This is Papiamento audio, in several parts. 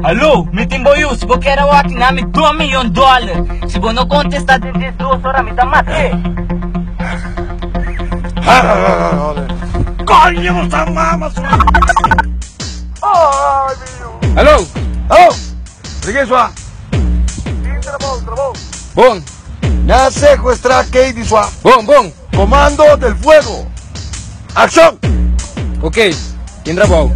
Hallo, mi tin bo yu, si bo kier awor aki na mi dos miyon dollar. Si bo no contesta den 12 ora mi ta mat'e. Coño, bo sa mama su. Ay, mi yu. Hallo, Hallo, Ricky sua. Tin trabou, trabou. Bon. Na secuestra Katie sua. Bon, bon. Comando del fuego. Acción. Ok, tin trabou.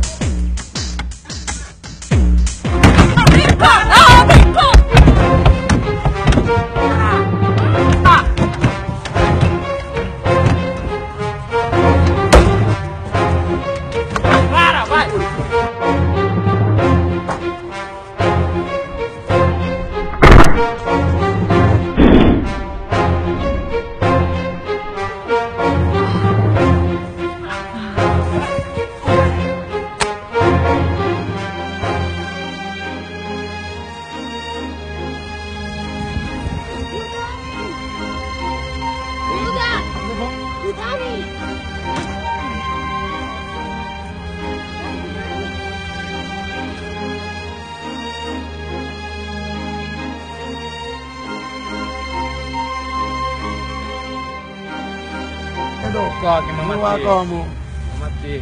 Como?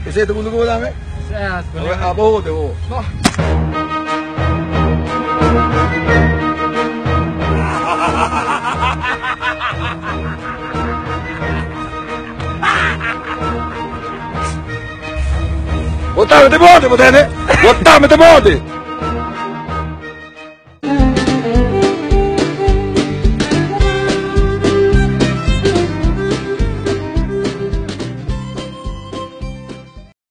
Ese es tu mundo dame? A vos te vos. Botame te bote, botene. Botame te bote.